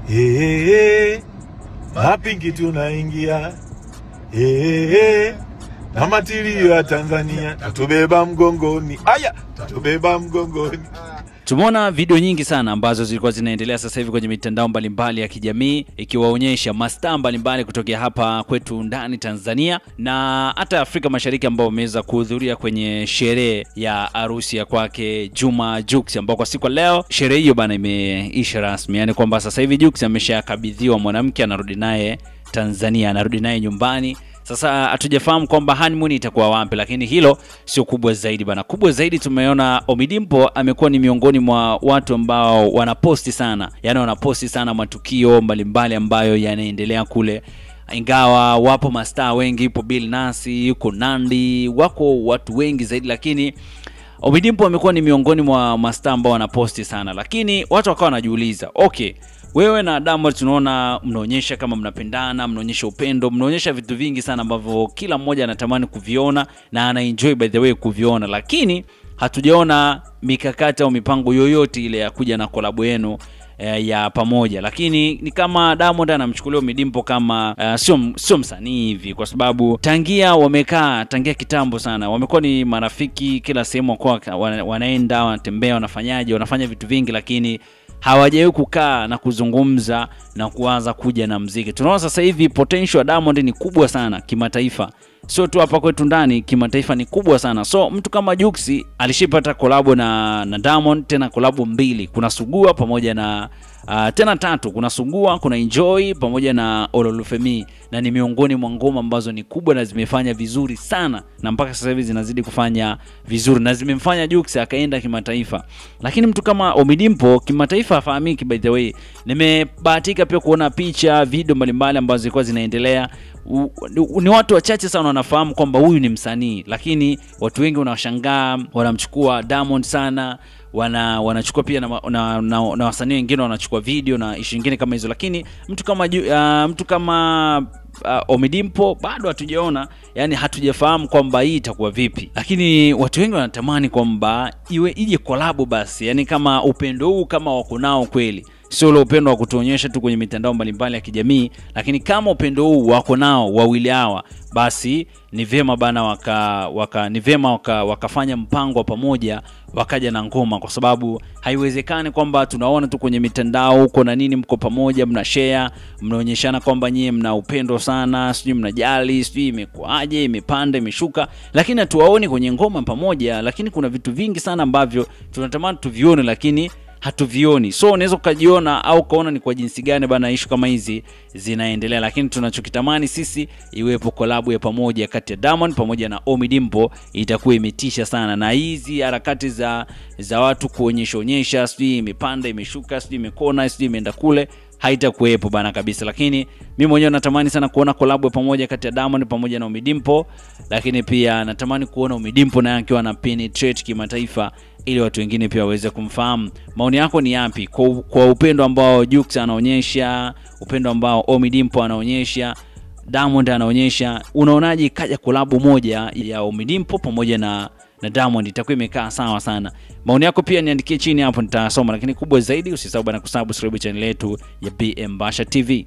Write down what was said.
Hey, mapingi tunaingia. Hey, na matilio ya Tanzania tatubeba mgongoni. Aya, tatubeba mgongoni. Tumeona video nyingi sana ambazo zilikuwa zinaendelea sasa hivi kwenye mitandao mbalimbali ya kijamii ikiwaonyesha mastaa mbalimbali kutokea hapa kwetu ndani Tanzania na hata Afrika Mashariki ambao wameweza kuhudhuria kwenye sherehe ya harusi ya kwake Juma Jux, ambao kwa siku leo sherehe hiyo bana imeisha rasmi. Yani kwamba sasa hivi Jux ameshakabidhiwa mwanamke, anarudi naye Tanzania, anarudi naye nyumbani. Sasa hatujafahamu kwamba honeymoon itakuwa wapi, lakini hilo sio kubwa zaidi bana. Kubwa zaidi tumeona Ommy Dimpo amekuwa ni miongoni mwa watu ambao wanaposti sana. Yaani wanaposti sana matukio mbalimbali ambayo yanaendelea kule. Ingawa wapo mastaa wengi, yupo Bill Nasi, yuko Nandi, wako watu wengi zaidi, lakini Ommy Dimpo amekuwa ni miongoni mwa mastaa ambao wanaposti sana. Lakini watu wakawa wanajiuliza, okay, wewe na Diamond tunaona mnaonyesha kama mnapendana, mnaonyesha upendo, mnaonyesha vitu vingi sana ambavyo kila mmoja anatamani kuviona na ana enjoy by the way kuviona, lakini hatujaona mikakati au mipango yoyote ile ya kuja na collab yenu ya pamoja. Lakini ni kama Diamond anamchukulia Ommy Dimpo kama sio msanii hivi, kwa sababu tangia wamekaa, tangia kitambo sana wamekuwa ni marafiki, kila sehemu kwa wanaenda, wanatembea, wanafanyaje, wanafanya vitu vingi, lakini hawajawahi kukaa na kuzungumza na kuanza kuja na muziki. Tunaona sasa hivi potential ya Diamond ni kubwa sana kimataifa, sio tu hapa kwetu ndani, kimataifa ni kubwa sana. So mtu kama Jux alishipata collab na Diamond, tena collab mbili, kuna Sugua pamoja na tena tatu, kuna Sugua, kuna Enjoy pamoja na Ololufemi, na ni miongoni mwa ngoma ambazo ni kubwa na zimefanya vizuri sana na mpaka sasa hivi zinazidi kufanya vizuri na zimemfanya Jux akaenda kimataifa. Lakini mtu kama Ommy Dimpo kimataifa hafahamiki by the way. Nimebahatika pia kuona picha, video mbalimbali ambazo zilikuwa zinaendelea. Ni watu wachache sana wanafahamu kwamba huyu ni msanii, lakini watu wengi wanashangaa, wanamchukua Diamond sana, wanachukua pia na wasanii wengine wanachukua video na issue nyingine kama hizo. Lakini mtu kama Ommy Dimpo bado hatujaona, yani hatujafahamu kwamba hii itakuwa vipi. Lakini watu wengi wanatamani kwamba iwe ije collab basi, yani kama upendo huu kama wako nao kweli, sio ule upendo wa kutuonyesha tu kwenye mitandao mbalimbali ya kijamii, lakini kama upendo huu wako nao wawili hawa, basi ni vyema bana wakafanya mpango pamoja, wakaja na ngoma, kwa sababu haiwezekani kwamba tunaona tu kwenye mitandao huko na nini, mko pamoja, mna share, mnaonyeshana kwamba nyie mna upendo sana, sijui mnajali, sijui imekuaje, imepanda, imeshuka, lakini hatuwaoni kwenye ngoma pamoja. Lakini kuna vitu vingi sana ambavyo tunatamani tuvione lakini hatuvioni. So unaweza ukajiona au kaona ni kwa jinsi gani bana issue kama hizi zinaendelea, lakini tunachokitamani sisi iwepo collab ya pamoja kati ya Diamond pamoja na Ommy Dimpo, itakuwa imetisha sana. Na hizi harakati za watu kuonyesha onyesha, sijui imepanda, imeshuka, sijui imekona, sijui imeenda kule, haitakuwepo bana kabisa. Lakini mimi mwenyewe natamani sana kuona collab ya pamoja kati ya Diamond pamoja na Ommy Dimpo, lakini pia natamani kuona Ommy Dimpo naye akiwa na penetrate kimataifa ili watu wengine pia waweze kumfahamu. Maoni yako ni yapi kwa upendo ambao Jux anaonyesha, upendo ambao Ommy Dimpo anaonyesha, Diamond anaonyesha? Unaonaje kaja collab moja ya Ommy Dimpo pamoja na Diamond? Itakuwa imekaa sawa sana. Maoni yako pia niandikie chini hapo, nitasoma. Lakini kubwa zaidi usisahau bana kusubscribe channel yetu ya BM Basha TV.